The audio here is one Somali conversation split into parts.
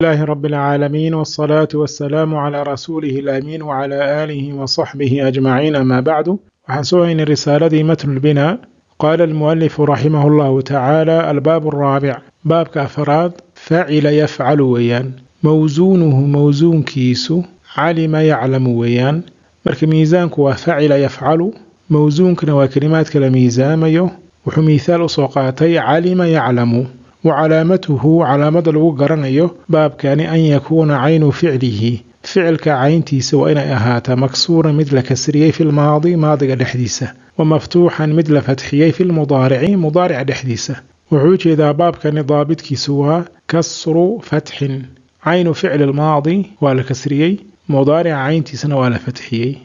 لله رب العالمين، والصلاة والسلام على رسوله الأمين وعلى آله وصحبه أجمعين، أما بعد. Waxaan soo haynay risaaladii matnu lbinaa. Qaala almualifu raximah llahu tacaala: albaab araabic, baabka afraad, facila yafcalu weeyaan. Mawsuunuhu, mawsuunkiisu, calima yaclamu weeyaan. Marka miisaanku waa facila yafcalu, mawsuunkana waa kelimaadka la miisaamayo. Wuxuu miithaal usoo qaatay calima yaclamu. Wa calaamatuhu, calaamada lagu garanayo baabkani, an yakuuna caynu ficlihi, ficilka cayntiisa waa inay ahaataa, maksuuran, mid la kasriyey, fi lmaadi, maadiga dhexdiisa, wa maftuuxan, mid la fatxiyey, fi lmudaarici, mudaarica dhexdiisa. Wuxuu ujeedaa baabkani daabitkiisu waa kasru fatxin. Caynu ficli lmaadi waa la kasriyey, mudaarica cayntiisana waa la fatxiyey.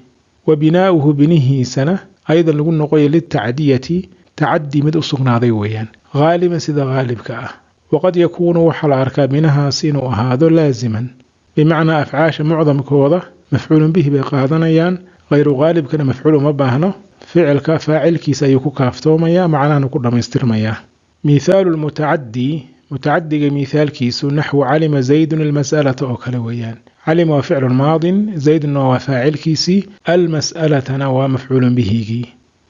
Wa binaa'uhu, binihiisana aydan lagu noqoyo, litacdiyati, tacadi mid u sugnaaday weeyaan, haaliban, sida haalibka ah. Waqad yakuunu, waxaa la arkaa binahaas inuu ahaado laasiman, bimacnaa afcaasha mucdamkooda mafcuulun bihi bay qaadanayaan. Hayru haalibkana mafcuul uma baahno, ficilka faacilkiisa ayuu ku kaaftoomayaa, macnahana ku dhammaystirmayaa. Mithaalu lmutacadi, mutacadiga mithaalkiisu, naxwu calima zaydun almas'alata oo kale weeyaan. Calima waa ficlun maadin, zaydunna waa faacilkiisii, almas'alatana waa mafcuulun bihigii.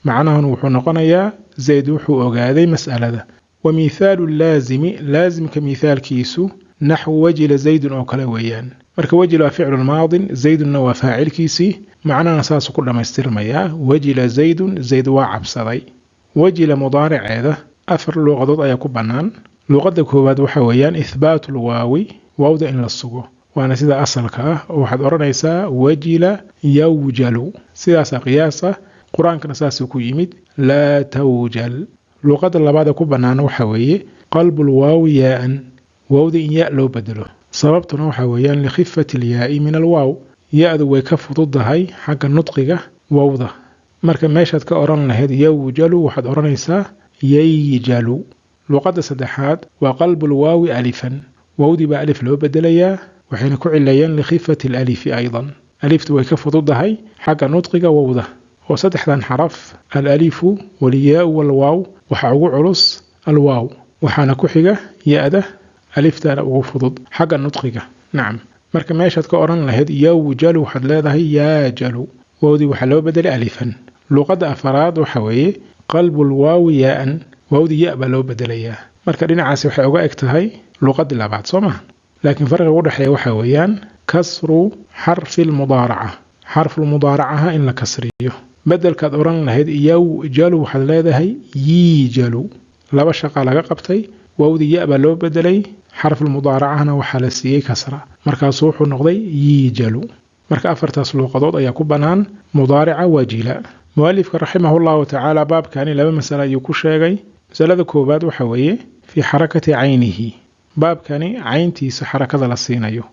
Macnahun wuxuu noqonayaa zayd wuxuu ogaaday mas'alada. Wa mithaalu laazimi, laasimka mithaalkiisu, naxwu wajila zaydun oo kale weeyaan. Marka wajila waa ficlun maadin, zaydunna waa faacilkiisii, macnahana saasuu ku dhammaystirmayaa: wajila zaydun, zayd waa cabsaday. Wajila mudaariceeda afar luuqadood ayaa ku bannaan. Luuqadda koowaad waxa weeyaan ithbaatu lwaawi, waawda in la sugo, waana sida asalka ah, oo waxaad odhanaysaa wajila yawjalu. Sidaasaa qiyaas ah, qur-aankana saasuu ku yimid: laa tawjal. Luuqadda labaad ee ku bannaana waxa weeye qalbul waawi yaa-an, waawda in ya loo bedelo. Sababtuna waxa weeyaan likhifati alyaai min alwaaw, ya-du way ka fududahay xagga nudqiga wawda. Marka meeshaad ka odhan lahayd yawjalu, waxaad odhanaysaa yayjalu. Luqadda saddexaad waa qalbul waawi alifan, wawdii baa alif loo bedelayaa. Waxayna ku cileeyeen likhifati alalifi aydan, aliftu way ka fududahay xagga nudqiga wowda. Oo saddexdan xaraf, alalifu walyaau walwaaw, waxaa ugu culus alwaaw, waxaana ku xiga ya-da, aliftana ugu fudud xagga nudqiga. Nacam, marka meeshaad ka odhan lahayd yawjalu, waxaad leedahay yaajalu, wowdii waxaa loo bedelay alifan. Luqadda afaraad waxa weeye qalbul waawi yaa-an, waawdii ya baa loo bedelayaa. Marka dhinacaasi waxay uga eg tahay luqadii labaad, soo maha? Laakiin farqiga u dhexeeya waxa weeyaan kasru xarfi lmudaaraca, xarfulmudaaracaha in la kasriyo. Bedelkaad odhan lahayd yawjalu, waxaad leedahay yiijalu. Laba shaqa laga qabtay: waawdii ya baa loo bedelay, xarfulmudaaracahana waxaa la siiyey kasra, markaasuu wuxuu noqday yiijalu. Marka afartaas luuqadood ayaa ku bannaan mudaarica wajila. Mualifka raximahu llahu tacaala baabkani laba masale ayuu ku sheegay. Masalada koowaad waxa weeye fii xarakati caynihi, baabkani cayntiisa xarakada la siinayo.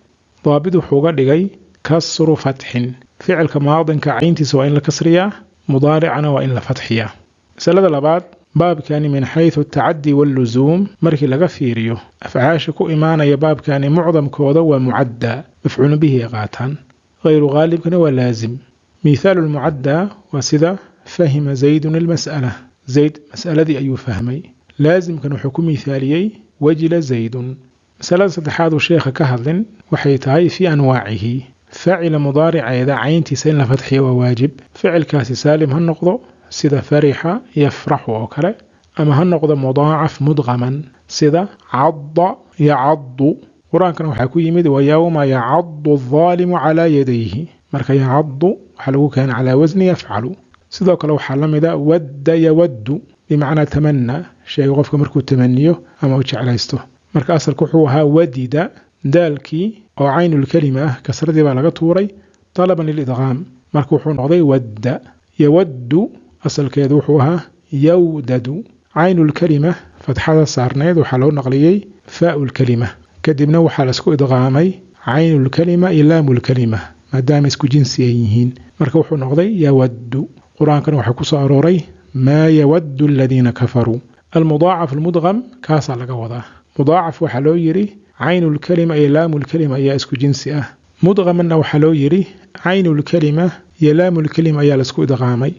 Daabit wuxuu uga dhigay kasru fatxin. Ficilka maadinka cayntiisa waa in la kasriyaa, mudaaricana waa in la fatxiyaa. Masalada labaad, baabkani min xayثu atacadi wallusuum markii laga fiiriyo, afcaasha ku imaanaya baabkani mucdamkooda waa mucaddaa, mafcuulun bihi ay qaataan, hayru qaalibkana waa laasim. Mithaalu lmucaddaa waa sida fahima zaydun almas'ala, zayd mas'aladii ayuu fahmay. Laasimkan wuxuu ku mithaaliyey wajila zaydun. Masalada saddexaad uu sheekha ka hadlin waxay tahay fii anwaacihi. Facila mudaariceeda cayntiisa in la fatxiyo waa waajib. Ficilkaasi saalim ha noqdo, sida farixa yafraxu oo kale, ama ha noqdo mudaacaf mudqaman, sida cada yacadu. Qur-aankana waxaa ku yimid wayowma yacadu aldaalimu calaa yadayhi. Marka yacadu waxaa lagu keena calaa wasni yafcalu. Sidoo kale waxaa la mida wadda yawaddu, bimacnaa tamana, shayga qofka markuu tamaniyo ama uu jeclaysto. Marka asalku wuxuu ahaa wadida, daalkii oo caynulkelima ah kasradii baa laga tuuray talaban lilidqaam, marka wuxuu noqday wadda. Yawaddu asalkeedu wuxuu ahaa yawdadu, caynulkelima fatxada saarneyd waxaa loo naqliyey faaulkelima, kadibna waxaa laisku idqaamay caynulkelima iyo laamulkelima maadaama isku jinsi ay yihiin. Marka wuxuu noqday yawaddu. Qur-aankana waxaa kusoo arooray maa yawaddu aladiina kafaruu. Almudaacaf almudqam kaasaa laga wadaa. Mudaacaf waxaa loo yidhi caynulkelima iyo laamulkelima ayaa isku jinsi ah. Mudqamanna waxaa loo yidhi caynulkelima iyo laamulkelima ayaa laisku idqaamay.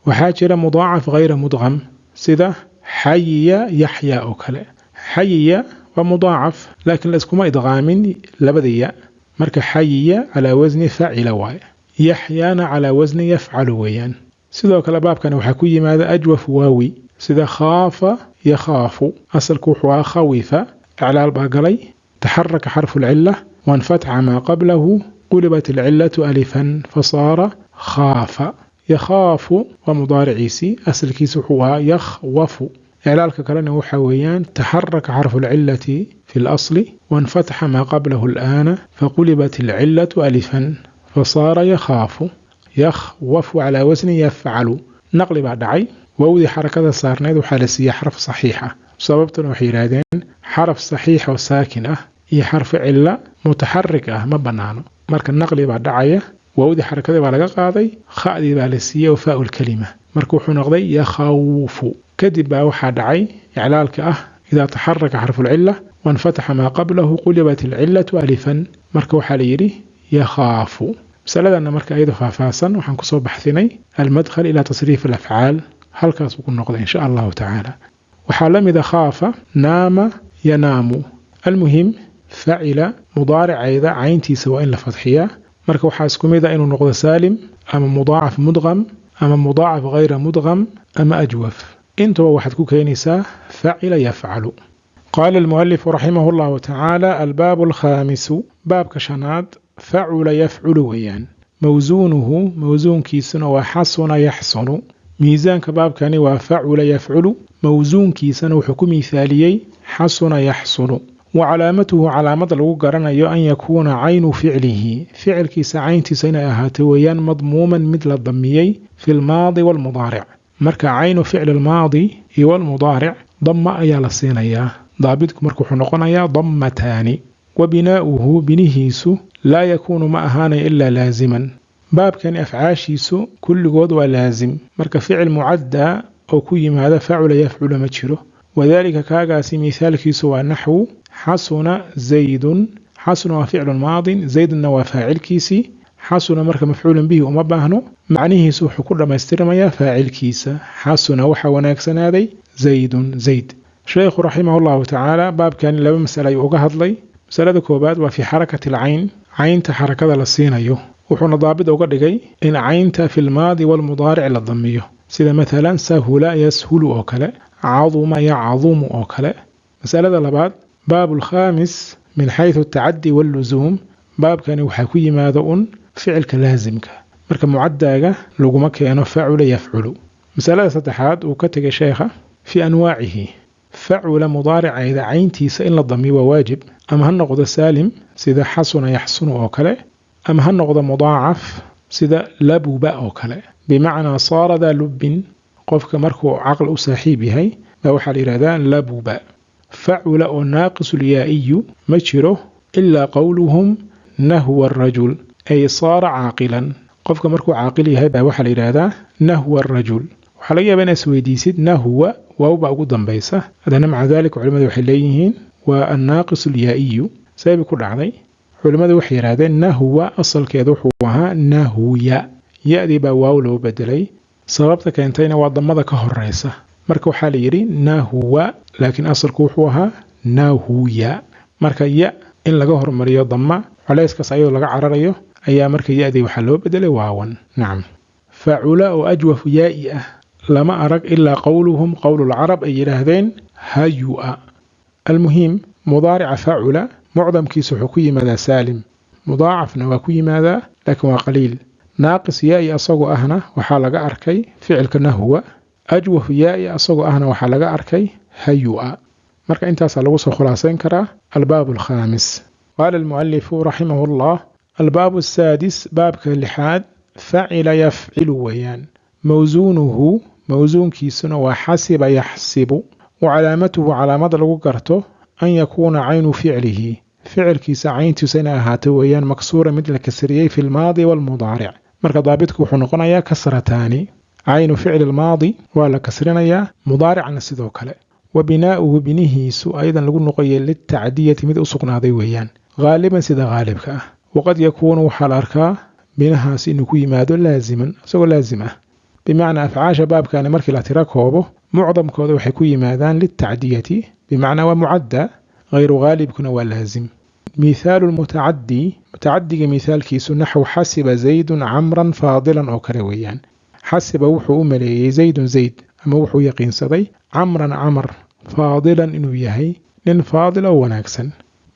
Waxaa jira mudaacaf hayra mudqam, sida xayiya yaxya oo kale. Xayiya Waa mudaacaf, laakiin la iskuma idqaamin labada ya. Marka xayiya calaa wasni facila waaye, yaxyaana calaa wasni yafcalu weeyaan. Sidoo kale baabkani waxaa ku yimaada ajwaf waawi, sida khaafa yakhaafu. Asalku wuxuu ahaa khawifa, iclaal baa galay, taxaraka xarfu lcila wanfataxa maa qablahu, qulibat alcilatu alifan fasaara khaafa. Yakhaafu waa mudaariciisii, asalkiisa wuxuu ahaa yakhwafu. Iclaalka kalena waxa weeyaan taxaraka xarfu lcilati fi lasli wanfataxa maa qablahu alaana faqulibat alcilatu alifan fasaara yakhaafu. Yakhwafu calaa wasni yafcalu. Naqli baa dhacay, wawdii xarakada saarneyd waxaa la siiyey xarf saxiix ah. Sababtuna waxay yidhaahdeen xaraf saxiix oo saakin ah iyo xarfu cila mutaxarik ah ma banaano. Marka naqli baa dhacaya, wawdii xarakadii baa laga qaaday, khadii baa la siiyey oo faau lkalima. Marka wuxuu noqday yakhawfu. Kadib baa waxaa dhacay iclaalka ah idaa taxaraka xarfu lcila wanfataxa maa qablahu qulibat alcilatu alifan. Marka waxaa la yidhi yakhaafu. Masaladana marka iyadoo faahfaahsan waxaan kusoo baxsinay almadkhal ilaa tasriif alafcaal, halkaasuu ku noqday insha allahu tacaala. Waxaa la mida khaafa, naama yanaamu. Almuhim, facila mudaaricayda cayntiisa waa in la fadxiyaa. Marka waxaa isku mid a inuu noqdo saalim ama mudaacaf mudqam ama mudaacaf hayra mudqam ama ajwaf, intuba waxaad ku keenaysaa facila yafcalu. Qaala almualifu raximah llahu tacaala: albaabu alkhaamisu, baabka shanaad, facula yafculu weeyaan. Mawsuunuhu, mawsuunkiisuna waa xasuna yaxsunu. Miisaanka baabkani waa facula yafculu, mawsuunkiisana wuxuu ku miithaaliyey xasuna yaxsunu. Wa calaamatuhu, calaamada lagu garanayo, an yakuuna caynu ficlihi, ficilkiisa cayntiisa inay ahaato weeyaan, madmuuman, mid la damiyey, fi lmaadi waalmudaaric. Marka caynu ficli almaadi iyo walmudaaric damma ayaa la siinayaa. Daabitku marka wuxuu noqonayaa dammataani. Wa binaa'uhu, binihiisu, laa yakuunu, ma ahaanayo, ilaa laaziman. Baabkani afcaashiisu kulligood waa laasim. Marka ficil mucaddaa oo ku yimaada facula yafcula ma jiro. Wadaalika, kaagaasi mithaalkiisu waa naxwu xasuna zaydun. Xasuna waa ficlun maadin, zaydunna waa faacilkiisii. Xasuna marka mafcuulun bihi uma baahno, macnihiisu wuxuu ku dhammaystirmayaa faacilkiisa. Xasuna, waxaa wanaagsanaaday, zaydun, zayd. Sheekhu raximah llahu tacaala baabkani laba masale ayuu uga hadlay. Masalada koobaad waa fi xarakati alcayn, caynta xarakada la siinayo. Wuxuuna daabit uga dhigay in caynta fi lmaadi waalmudaaric la damiyo, sida mathalan sahula yashulu oo kale, caduma yacdumu oo kale. Masalada labaad, baabu alkhaamis min xayثu atacadi wallusuum. Baabkani waxaa ku yimaada un ficilka laasimka, marka mucadaaga laguma keeno facula yafculu. Masalada saddexaad uu ka tegay sheekha fii anwaacihi. Facula mudaaricayda cayntiisa in la damiyo waa waajib, ama ha noqdo saalim sida xasuna yaxsunu oo kale, ama ha noqdo mudaacaf sida labuba oo kale, bimacnaa saara daa lubbin. Qofka markuu caqli u saaxiib yahay baa waxaa la yidhahdaa labuba. Facula oo naaqisulyaa-iyu ma jiro, ilaa qowluhum nahwa arajul, ay saara caaqilan. Qofka markuu caaqil yahay baa waxaa la yidhaahdaa nahwa arajul. Waxaa laga yaabaa inaad isweydiisid, nahwa waaw baa ugu dambaysa, haddana maca daalika culimadu waxay leeyihiin waa annaaqis alyaa'iyu. Seebay ku dhacday? Culimmadu waxay yidhahdeen nahwa asalkeeda wuxuu ahaa nahwiya, ya-dii baa waaw loo bedelay. Sababta keentayna waa damada ka horeysa. Marka waxaa la yidhi nahwa, laakiin asalku wuxuu ahaa nahuya. Marka ya in laga hormariyo dama, culayskaas ayadoo laga cararayo ayaa marka ya-dii waxaa loo bedelay waawan. Nacam, facula oo ajwafu yaa'i ah lama arag, ilaa qowluhum, qowlulcarab ay yidhaahdeen hayua. Almuhiim, mudaarica facula mucdamkiisa wuxuu ku yimaadaa saalim, mudaacafna waa ku yimaadaa, laakiin waa qaliil. Naaqis yaa'i asagoo ahna waxaa laga arkay ficilka nahwa, ajwaf yaa'i asagoo ahna waxaa laga arkay hayua. Marka intaasaa lagu soo khulaasayn karaa albaab alkhaamis. Qaala almualifu raximahu llah: albaabu asaadis, baabka lixaad, facila yafcilu weeyaan. Mawsuunuhu, mawsuunkiisuna waa xasiba yaxsibu. Wa calaamatuhu, calaamada lagu garto, an yakuuna caynu ficlihi, ficilkiisa cayntiisa inay ahaato weeyaan, maksuura, mid la kasriyey, fi lmaadi waalmudaaric. Marka daabitku wuxuu noqonayaa kasrataani. Caynu ficli lmaadi waa la kasrinayaa, mudaaricna sidoo kale. Wa binaa'uhu, binihiisu ayadan lagu noqoyay, litacdiyati, mid u sugnaaday weeyaan, haaliban, sida haalibka ah. Waqad yakuunu, waxaa la arkaa binahaas inuu ku yimaado laaziman, isagoo laazim ah. Bimacnaa afcaasha baabkani markii la tiro koobo, mucdamkooda waxay ku yimaadaan litacdiyati, bimacnaa waa mucadda. Hayru haalibkuna waa laazim. Mithaalu lmutacadi, mutacadiga mithaalkiisu naxwu xasiba zaydun camran faadilan oo kale weeyaan. Xasiba wuxuu u maleeyey, zaydun zayd, ama wuxuu yaqiinsaday, camran camar, faadilan inuu yahay nin faadil oo wanaagsan.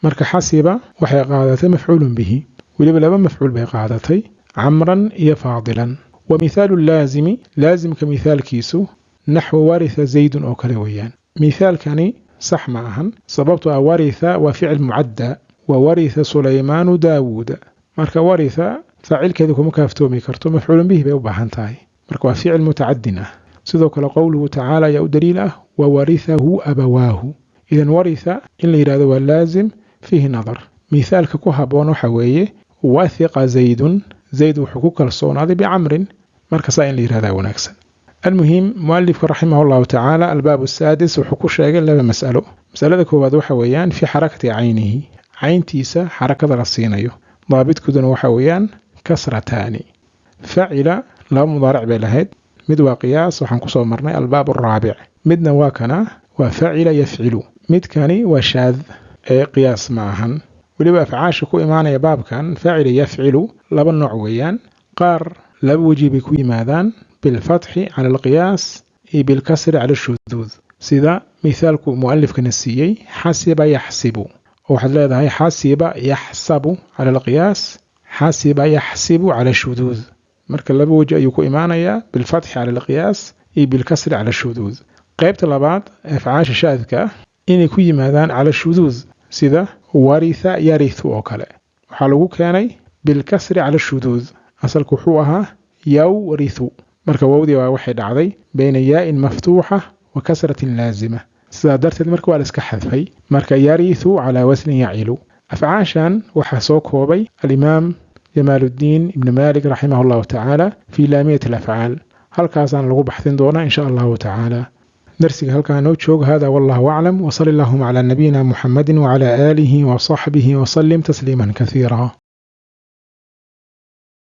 Marka xasiba waxay qaadatay mafcuulun bihi, weliba laba mafcuul bay qaadatay, camran iyo faadilan. Wa mithaalu laazimi, laazimka mithaalkiisu naxwu waritha zaydun oo kale weeyaan. Mithaalkani sax ma ahan, sababtoo ah waritha waa ficil mucadda, wa waritha sulaymaanu daawuuda. Marka waritha faacilkeeda kuma kaaftoomi karto, mafcuulun bihi bay u baahan tahay. Marka waa ficil mutacadin ah. Sidoo kale qowluhu tacaala ayaa u daliil ah, wawarithahu abawaahu. Idan waritha in la yidhahdo waa laazim fiihi nadar. Mithaalka ku haboon waxa weeye wathiqa zaydun, zayd wuxuu ku kalsoonaaday, bicamrin. Marka saa in la yidhahdaa wanaagsan. Almuhim, mualifka raximah allahu tacaala albaab asaadis wuxuu ku sheegay laba mas'alo. Masalada koowaad waxa weeyaan fi xarakati caynihi, cayntiisa xarakada la siinayo. Daabidkuduna waxa weeyaan kasrataani. Facila laba mudaaric bay lahayd, mid waa qiyaas, waxaan kusoo marnay albaab araabic. Midna waa kana, waa facila yafcilu. Midkani waa shaad ee qiyaas ma ahan. Weliba afcaasha ku imaanaya baabkan facila yafcilu laba nooc weeyaan. Qaar laba weji bay ku yimaadaan, bilfatxi cala alqiyaas iyo bilkasri cala ashuduud, sida mithaalku mualifkana siiyey xasiba yaxsibu, oo waxaad leedahay xasiba yaxsabu cala alqiyaas, xasiba yaxsibu cala ashuduud. Marka laba weji ayuu ku imaanayaa, bilfatxi cala alqiyaas iyo bilkasri cala ashuduud. Qaybta labaad, afcaasha shaadka ah inay ku yimaadaan cala shuduud, sida waritha yarithu oo kale, waxaa lagu keenay bilkasri cala shuduud. Asalku wuxuu ahaa yawrithu. Marka wowdii baa waxay dhacday bayna yaa'in maftuuxa wa kasratin laazima, sidaa darteed marka waa la iska xadfay. Marka yarithu calaa wasnin yacilu. Afcaashan waxaa soo koobay alimaam Jamaaluddiin Ibni Maalik raximah allahu tacaala fii laamiyat alafcaal. Halkaasaan lagu baxsin doonaa insha allahu tacaala. Darsiga halkaa noo jooga. Hada wallahu aclam, wsali allahuma calaa nabiyina muxamadi wacala aalihi wasaxbihi wasalim tasliima kasiira.